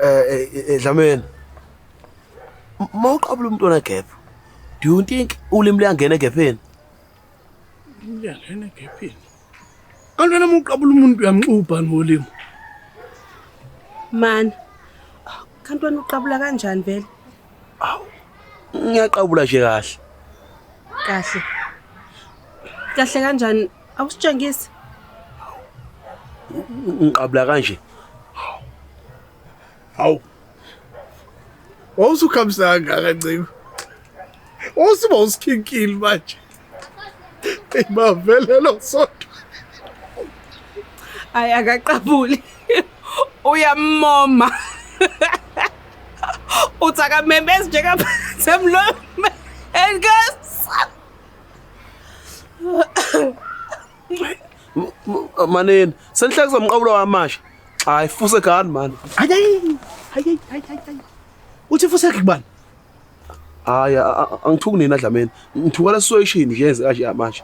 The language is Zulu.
Dlamini. Mawuqabula umuntu ona gap. Do you think ulimi luyangena egepheni? Liyangena egephini. Kanti wena uma uqabula umuntu uyamxubha ngolimi. Man. Kanti wena uqabula kanjani vele? Awu. Ngiyaqabula nje kahle. Kahle. Kahle kanjani? Awusitshengisi. Ngiqabula kanje. Hawu. Wawusukhambisa kangaka Nciko. Wawusuba usikhinkile manje. Hey mavele lo sonto. Hayi akaqabuli. Uyamoma. Uthi akamemezi nje kaphansi emlomeni. Manini, senihlekisa umqabulo wamasha. Hayi fuse gani man. Hayi hayi hayi hayi. Uthi fuseke kubani? Hayi angithuki nina Dlamini. Ngithuka le situation nje yenze kanje manje.